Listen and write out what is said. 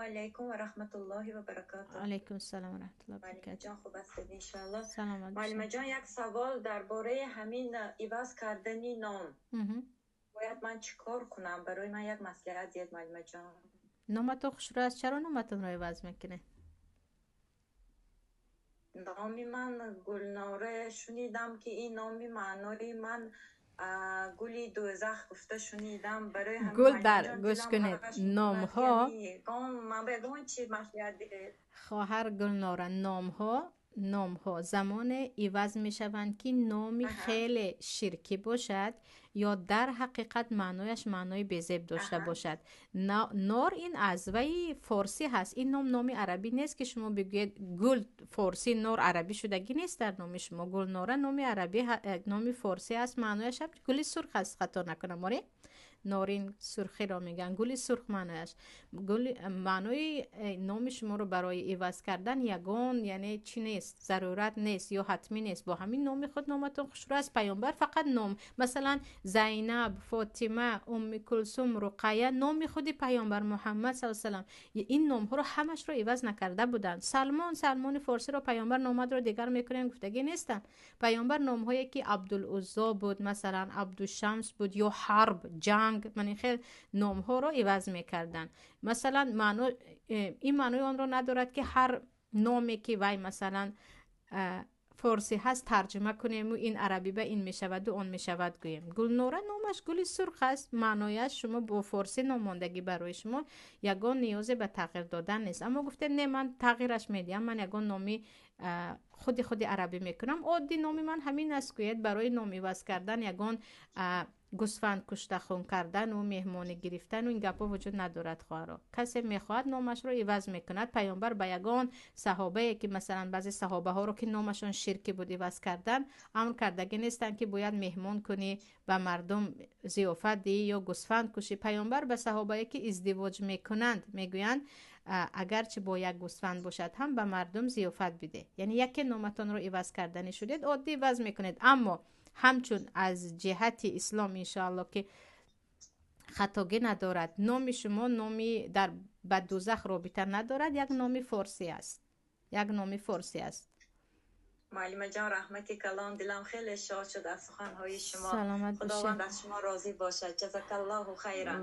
Алайкум ва раҳматуллоҳи ва баракатуҳ. Алайкум ассалом ва раҳматуллоҳи ва баракатуҳ. Муаллимаҷон, хуб ҳастед, иншоаллоҳ? Саломат бошед. Муаллимаҷон, як савол дар бораи ҳамин иваз кардани ном. Бояд ман чӣ кор кунам? Барои ман як маслиҳат диҳед, муаллимаҷон. Номатон хушрӯ аст, чаро номатонро иваз мекунед? Номи ман Гулнора. Шунидам, ки ин номи маънои ман гули дӯзах гуфта шунидам. Барои ҳамин, Гул дар муаллимаҷон, гӯш дилам кунед. ҳавас мекунад, ки Номҳо ягон ман ба ягон чиз маслиҳат диҳед. Хоҳар Гулнора, номҳо замоне иваз мешаванд, ки номи хеле ширкӣ бошад ё дар ҳақиқат маънояш маънои безеб дошта бошад. Нор ин аз ваи форсӣ ҳаст. Ин ном номи арабӣ нест, ки шумо бигӯед гул форсӣ, нор арабӣ шудагӣ нест. Дар номи шумо Гулнора номи арабӣ, номи форсӣ аст, маънояш ҳам гули сурх аст, хато накунам. Оре, норин сурхиро мегӯянд, гули сурх маънояш. Гули маънои номи шуморо барои иваз кардан ягон, яъне чӣ нест, зарурат нест ё ҳатмӣ нест. Бо ҳамин номи худ номатон хушрӯ аст. Паёмбар фақат ном, масалан, Зайнаб, Фотима, Умми Кулсум, Руқая, номи худи паёмбар Муҳаммад са салам, ин номҳоро ҳамашро иваз накарда буданд. Салмон, Салмони форсиро паёмбар номадро дигар мекунем гуфтагӣ нестанд. Паёмбар номҳое ки Абдулуззо буд, масалан, Абдушамс буд ё ҳарб, ҷанг, ман ин хел номҳоро иваз мекарданд. Масалан, маъно ин маънои онро надорад, ки ҳар номе ки вай, масалан, форсӣ ҳаст, тарҷума кунему ин арабӣ ба ин мешаваду он мешавад гӯем. Гулнора номаш гули сурх аст маънояш. Шумо бо форсӣ номондагӣ, барои шумо ягон ниёзе ба тағйир додан нест. Аммо гуфтем, не, ман тағйираш медиҳам, ман ягон номи худи арабӣ мекунам, оддӣ номи ман ҳамин аст гӯед. Барои ном иваз кардан ягон гӯсфанд кушта хун кардану меҳмонӣ гирифтану ин гапҳо вуҷуд надорад, хоҳаро. Касе мехоҳад, номашро иваз мекунад. Паёмбар ба ягон саҳобае, ки масалан баъзе саҳобаҳоро, ки номашон ширкӣ буд, иваз кардан, амр кардагӣ нестанд, ки бояд меҳмон кунӣ, ба мардум зиёфат диҳӣ ё гӯсфанд кушӣ. Паёмбар ба саҳобае, ки издивоҷ мекунанд, мегӯянд, агарчи бо як гӯсфанд бошад ҳам, ба мардум зиёфат бидеҳ. Яъне яке номатонро иваз карданӣ шудед, оддӣ иваз мекунед, аммо ҳамчун аз ҷиҳати ислом, иншоалло, ки хатогӣ надорад. Номи шумо номи дар ба дузах робита надорад, як номи форсӣ аст, як номи форсӣ аст. Муаллимаҷон, раҳмати калон, дилам хеле шод шуд аз суханҳои шумо. Саломат. Худованд аз шумо розӣ бошад. Ҷазакаллоҳу хайран.